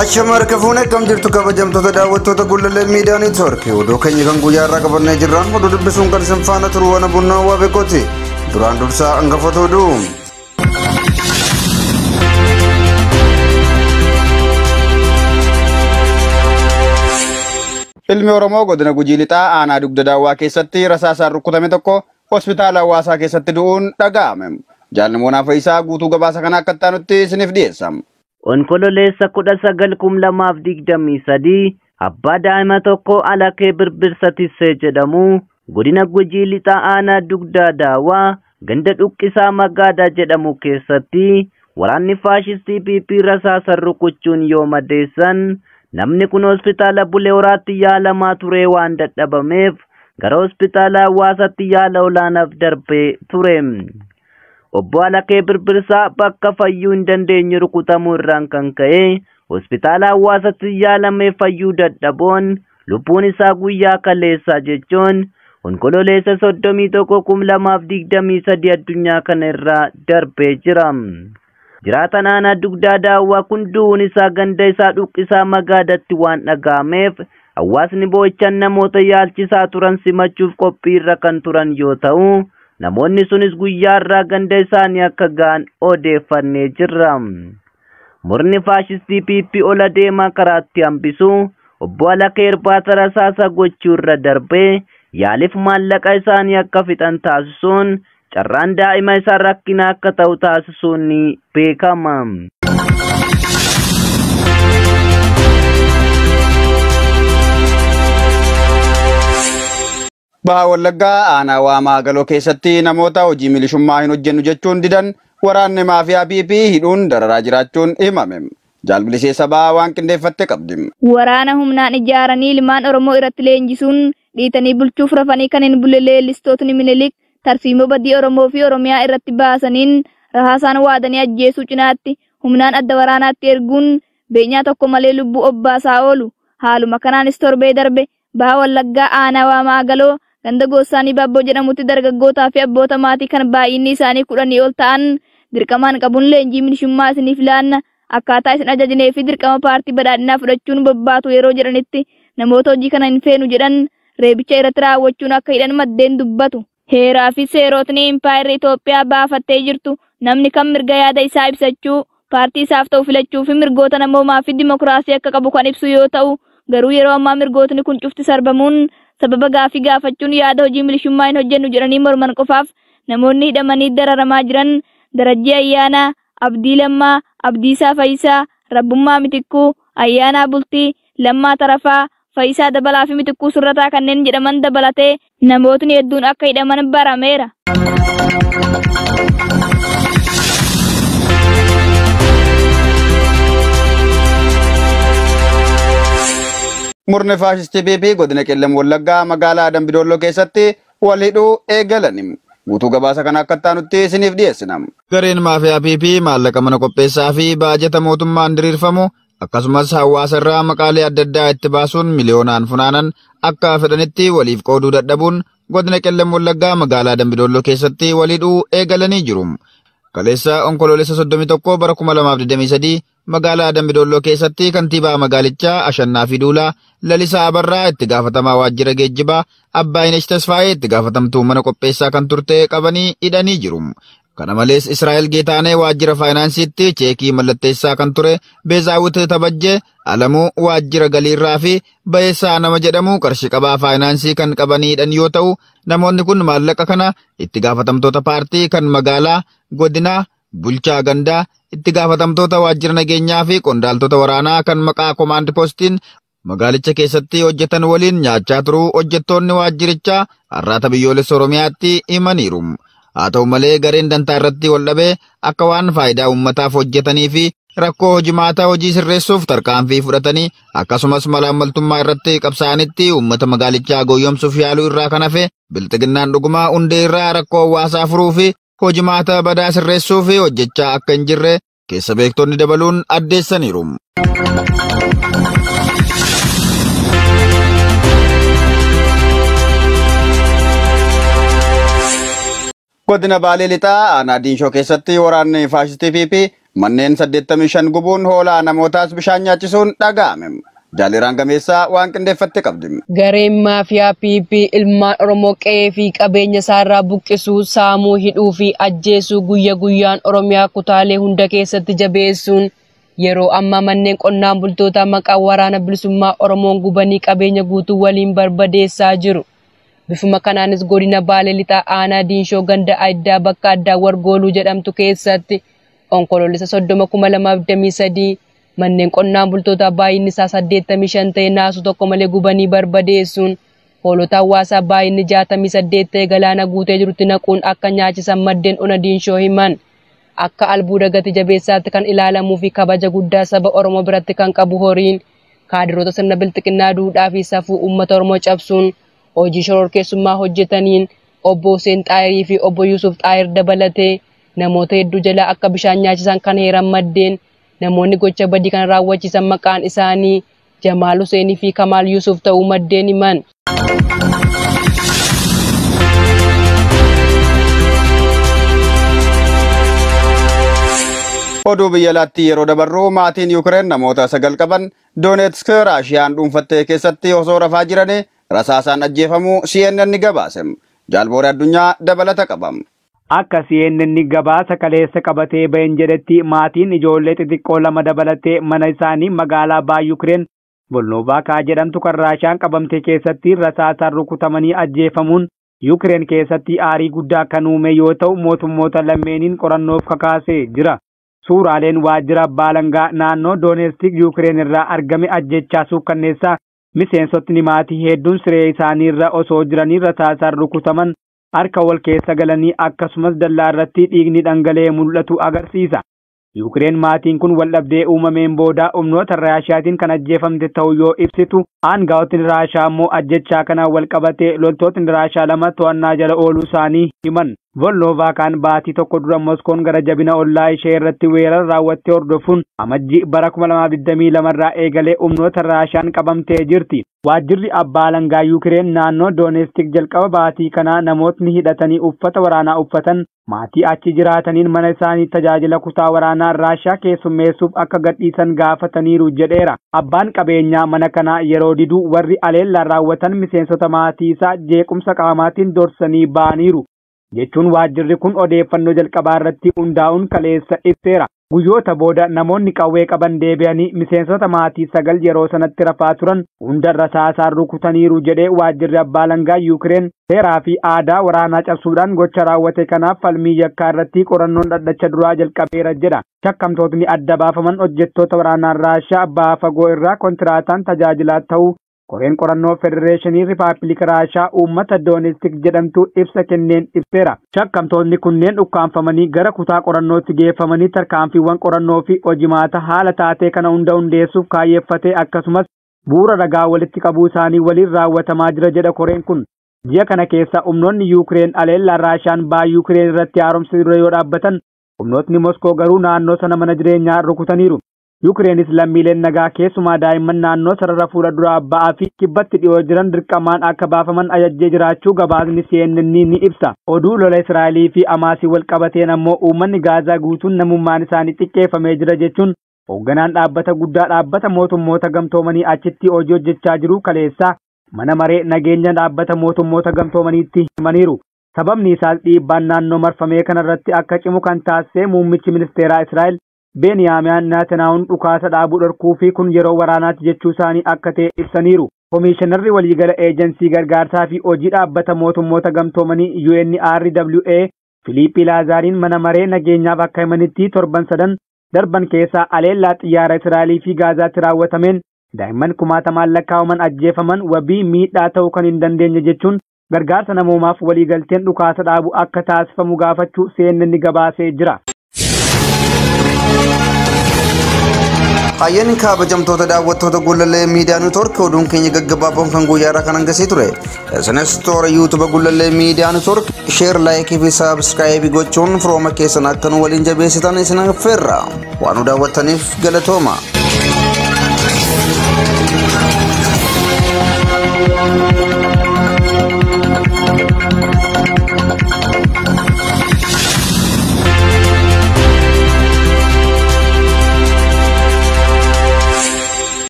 Ashama harka fuunee akkam jirtu kabajamtoota daawwattoota Gullallee Miidiyaa Neetwoorkii oduu keenya kan guyyaa irraa qabannee jirran oduu dubbisuun kan isin faana turu waan bunnaa waa beekoti. Duraan dursaa hangafoota oduu. Ilmi Oromoo godina Gujii Lixaa aanaa dugda daawwaa keessatti rasaasaan rukutame tokko hospitaala hawaasaa keessatti du'uun dhaga'ame. Jaalli Faayisaa guutuu gabaasa kana akka itti isiniif dhiyeessa. Onkololeessa 19/2023 abbaa daa'ima tokko Alakee Birbirsa Tissee jedhamu godina Gujii Lixaa aanaa dugda daawwaa ganda Dhuqqisaa Magaadaa jedhamu keessatti waraanni faashistii PP rasaasaan rukuchuun yoo madeessan namni kun hospitaala Bulee Horaatti yaalamaa ture waan dadhabameef gara hospitaala hawaasaatti yaala olaanaaf darbee ture. Obbo Alakee Birbirsaa bakka fayyuu hin dandeenye rukutamuu irraan kan ka'e hospitaala hawaasaatti yaalamee fayyuu dadhaboon lubbuun isaa guyyaa kaleessaa jechuun onkololeessa 31/2023 addunyaa kana irraa darbee jira. Jiraatan aanaa dugdaa daawwaa kun du'uun isaa ganda isaa Dhuqqisaa Magaadaatti waan dhaga'ameef hawaasni boo'ichaan namoota yaalchisaa turan simachuuf qophii irra kan turan yoo ta'u namoonni sunis guyyaa irraa ganda isaanii akka ga'an odeeffannee jirra. Murni faashistii PP ola deemaa karaatti hambisu obbo Alakee irbaata rasaasa gochuu irra darbee yaaliif maallaqa isaanii akka fixan taasisuun carraan daa'ima isaa rakkina akka ta'u taasisuun ni beekama. Baha Wallaggaa aanaa Waamaa Galoo keessatti namoota hojii milishummaa hin hojjennu jechuun didan waraanni maafiyaa PP hidhuun dararaa jiraachuun himame. Jaalbilisee sabaa waan qindeeffatte qabdi. Waraana humnaan ijaaranii ilmaan Oromoo irratti leenjisuun dhiitanii bulchuuf rafanii kan hin bulle leellistootni Minilik tarsiimoo badii Oromoo fi Oromiyaa irratti baasaniin rasaasaan waadanii ajjeesuu cinaatti humnaan adda waraanaatti erguun beenyaa tokko malee lubbuu obbaasaa oolu. Haaluma kanaanis torbee darbe Baha Wallaggaa aanaa Waamaa Galoo ganda Goossaanii Baabboo jedhamutti dargaggootaa fi abboota maatii kan baay'inni isaanii 10 ol ta'an dirqamaan qabuun leenjii milishummaa isiniif laanna akkaataa isin ajajnee fi dirqama paartii badhaadhinaa fudhachuun bobbaatu yeroo jedhanitti namoota hojii kana hin feenu jedhan reebicha irratti raawwachuun akka hidhan maddeen dubbatu. Heeraa fi seerotni impaayerri Itoophiyaa baafattee jirtu namni kam mirga yaada isaa ibsachuu paartii isaaf ta'u filachuu fi mirgoota namoomaa fi dimokiraasii akka qabu kan ibsu yoo ta'u garuu yeroo ammaa mirgootni kun cufti sarbamuun sababa gaafii gaafachuun yaada hojii milishummaa hin hojjennu jedhanii morman qofaaf namoonni hidhamanii dararamaa jiran Darajjii Ayyaanaa, Abdii Lammaa, Abdiisaa Fayisaa, Rabbummaa Mitikkuu, Ayyaanaa Bultii, Lammaa Tarafaa, Fayisaa Dabalaa fi Mitikkuu Surrataa kanneen jedhaman dabalatee namootni hedduun akka hidhaman barameera. Murni faashistii PP godina Qellem Wallaggaa magaalaa Dambidolloo keessatti wal hidhuu eegalani. Guutuu gabaasa kana akka itti isiniif dhiyeessina. Gareen maafiyaa PP maallaqa mana qopheessaa fi baajata mootummaan diriirfamu akkasumas hawaasa irraa maqaalee adda addaa itti baasuun miliyoonaan funaanan akka fedhanitti waliif qooduu dadhabuun godina Qellem Wallaggaa magaalaa Dambidolloo keessatti wal hidhuu eegalanii jiru. Kaleessa onkoloolessa 31 bara 2023 magaalaa Dambidolloo keessatti kantiibaa magaalichaa Ashannaa fi Duulaa Lalisaa Abarraa itti gaafatamaa waajjira geejjibaa Abbaayinesh Tasfaayee itti gaafatamtuu mana qopheessaa kan turte qabanii hidhanii jiru. Kana malees Israa'el Geetaanee waajjira faayinaansiitti cheekii mallatteessaa kan ture Beezaawit Tabajjee Alamuu waajjira galiirraa fi Bayeessaa nama jedhamu qarshii qabaa faayinaansii kan qabanii hidhan yoo ta'u namoonni kun maallaqa kana itti gaafatamtoota paartii kan magaalaa godinaa bulchaa gandaa itti gaafatamtoota waajjira nageenyaa fi qondaaltota waraanaa kan maqaa komaand poostiin magaalicha keessatti hojjetan waliin nyaachaa turuu hojjettoonni waajjirichaa Arraata Biyyoolessa Oromiyaatti himaniiru. Haa ta'u malee gareen dantaa irratti wal dhabee akka waan faayidaa uummataaf hojjetanii fi rakkoo hojimaata hojii sirreessuuf tarkaanfii fudhatanii akkasumas malaammaltummaa irratti qabsaa'anitti uummata magaalichaa goyyomsuuf yaaluu irraa kan hafe bilxiginnaan dhugumaa hundee irraa rakkoo hawaasaa furuu fi hojimaata badaa sirreessuu fi hojjechaa akka hin jirre keessa beektonni dabaluun addeessaniiru. Godina Baalee Lixaa aanaa Diinshoo keessatti waraanni faashistii PP Manneen 85 gubuun hoolaa namootaas bishaan nyaachisuun dhaga'ame. Jaaliraan gameessaa waan qindeeffatte qabdi. Gareen maafiyaa PP ilmaan Oromoo qe'ee fi qabeenya isaarraa buqqisuu, saamuu, hidhuu fi ajjeesuu guyya guyyaan Oromiyaa kutaalee hunda keessatti jabeessuun yeroo ammaa manneen qonnaan bultootaa maqaa waraana bilisummaa Oromoon gubanii qabeenya guutuu waliin barbadeessaa jiru. Bifuma kanaanis godina Baalee Lixaa aanaa Diinshoo ganda addaa bakka addaa Wargooluu jedhamtu keessatti Onkoloolessa 30,2023 manneen qonnaan bultootaa baay'inni isaa 85 ta'e naasuu tokko malee gubanii barbadeessuun hoolota hawaasaa baay'inni 68 ta'e galaana guutee jirutti naquun akka nyaachisan maddeen ona Diinshoo himan. Akka albuuda gati jabeessaatti kan ilaalamuu fi kabaja guddaa saba Oromoo biratti kan qabu horiin kaadiroota sirna bilxiqinnaa duudhaa fi safuu uummata Oromoo cabsuun hojii shororkeessummaa hojjetaniin obbo Hussein Xaayirii fi obbo Yusuf Xaayir dabalatee namoota hedduu jalaa akka bishaan nyaachisan kan heeran maddeen namoonni gocha badii kan raawwachiisan maqaan isaanii Jamaal Huseenii fi Kamaal Yusuf ta'uu maddeen himan. Oduu biyya alaatti yeroo dabarru maatiin Yuukireen namoota 9 qaban Doonetsk Raashiyaan dhuunfattee keessatti osoo rafaa jiranii rasaasaan ajjeefamuu CNN ni gabaase. Jaalboora addunyaa dabalata qaba. Akka CNN gabaasa kaleessa qabatee bahin jedhetti maatiin ijoollee xixiqqoo 2 dabalatee mana isaanii magaalaa baha Yuukireen Volnovaakaa jedhamtu kan Raashiyaan qabamte keessatti rasaasaan rukutamanii ajjeefamuun Yuukireen keessatti aarii guddaa kan uume yoo ta'u mootummoota lameeniin qorannoof kakaasee jira. Suuraaleen waajjira baalangaa naannoo Doonestik Yuukireen irraa argame ajjechaa suukkanneessaa miseensotni maatii hedduun siree isaanii irra osoo jiranii rasaasaan rukutaman harka wal keessa galanii akkasumas dallaa irratti dhiigni dhangala'ee mul'atu agarsiisa. Yuukireen maatiin kun waldhabdee uumameen booda humnoota Raashiyaatiin kan ajjeefamte ta'uu yoo ibsitu, aangaa'otni Raashiyaa immoo ajjechaa kanaan wal qabatee loltootni Raashiyaa 2 to'annaa jala ooluu isaanii himan. Volnovaakaan baatii tokko dura Moskoon gara jabina ollaa ishee irratti weerara raawwattee hordofuun amajjii bara 2022 irraa eegalee humnoota Raashiyaan qabamtee jirti. Waajjirri abbaa alangaa Yuukireen naannoo Doonestik jalqaba baatii kanaa namootni hidhatanii uffata waraanaa uffatan maatii achi jiraataniin mana isaanii tajaajila kutaa waraanaa Raashiyaa keessummeessuuf akka gadhiisan gaafataniiru jedheera. Abbaan qabeenyaa mana kanaa yeroo diduu warri aleellaan raawwatan miseensota maatii isaa jeequmsa qaamaatiin doorsanii ba'aniiru jechuun waajjirri kun odeeffannoo jalqabaa irratti hundaa'uun kaleessa ibseera. Guyyoota booda namoonni qawwee qaban deebi'anii miseensota maatii 9 yeroo sanatti rafaa turan hunda rasaasaan rukutaniiru jedhee waajjirri abbaa alangaa Yuukireen seeraa fi aadaa waraanaa cabsuudhaan gocha raawwate kanaaf falmii yakkaa irratti qorannoon dhadhacha duraa jalqabeera jedha. Shakkamtootni adda baafaman hojjettoota waraanaa Raashiyaa baha fagoo irraa kontiraataan tajaajilaa ta'uu Koreen qorannoo Federeeshinii Rippaabilika Raashiyaa uummata Doonestik jedhamtu ibsa kenneen ibseera. Shakkamtoonni kunneen ukkaanfamanii gara kutaa qorannootti geeffamanii tarkaanfiiwwan qorannoo fi hojimaata haala taatee kana hunda hundeessuuf kaayyeeffatee akkasumas bu'uura ragaa walitti qabuu isaanii waliin raawwatamaa jira jedha koreen kun. Ji'a kana keessa humnoonni Yuukireen aleellaa Raashiyaan baha Yuukireen irratti haaromsa dura yoo dhaabbatan humnootni Moskoo garuu naannoo sana mana jireenyaa rukutaniiru. Yuukireenis lammiileen nagaa keessumaa daa'imman naannoo sarara fuula duraa ba'aa fi kibbatti dhiyoo jiran dirqamaan akka baafaman ajajjee jiraachuu gabaasni CNN ni ibsa. Oduu lola Israa'elii fi Hamaasii wal qabateen ammoo uummanni Gaazaa guutuun namummaan isaanii xiqqeeffamee jira jechuun hoogganaan dhaabbata guddaa dhaabbata mootummoota gamtoomanii achitti hojii hojjechaa jiru kaleessa mana maree nageenya dhaabbata mootummoota gamtoomaniitti himaniiru. Sababni isaas dhiibbaan naannoo marfamee kanarratti akka cimu kan taasise muummichi ministeeraa Israa'el Beeniyaamin Naatanaa'uun dhukaasa dhaabuu dhorkuu fi kun yeroo waraanaatti jechuu isaanii akka ta'e ibsaniiru. Komishinarri waliigala eejensii gargaarsaa fi hojii dhaabbata mootummoota gamtoomanii UNRWA Filiippii Laazaariin mana maree nageenyaaf akka himanitti torban 3 darban keessaa aleellaa xiyyaara Israa'elii fi Gaazaatti raawwatameen daa'imman kumaatamaan lakkaa'aman ajjeefaman wabii miidhaa ta'uu kan hin dandeenye jechuun gargaarsa namoomaaf waliigalteen dhukaasa dhaabu akka taasifamu gaafachuu CNN gabaasee jira. Ayyaanni kabajamtoota daawwattoota Gullallee Miidiyaa Neetwoork oduun keenya gaggabaaboon kan guyyaa irraa kan hangasii ture. Isinis toora yuutuuba Gullallee Miidiyaa Neetwoork sheer, laayikii fi saabskraayibii gochuun firooma keessan akka nu waliin jabeessitan isin affeerra. Waan nu daawwattaniif galatooma.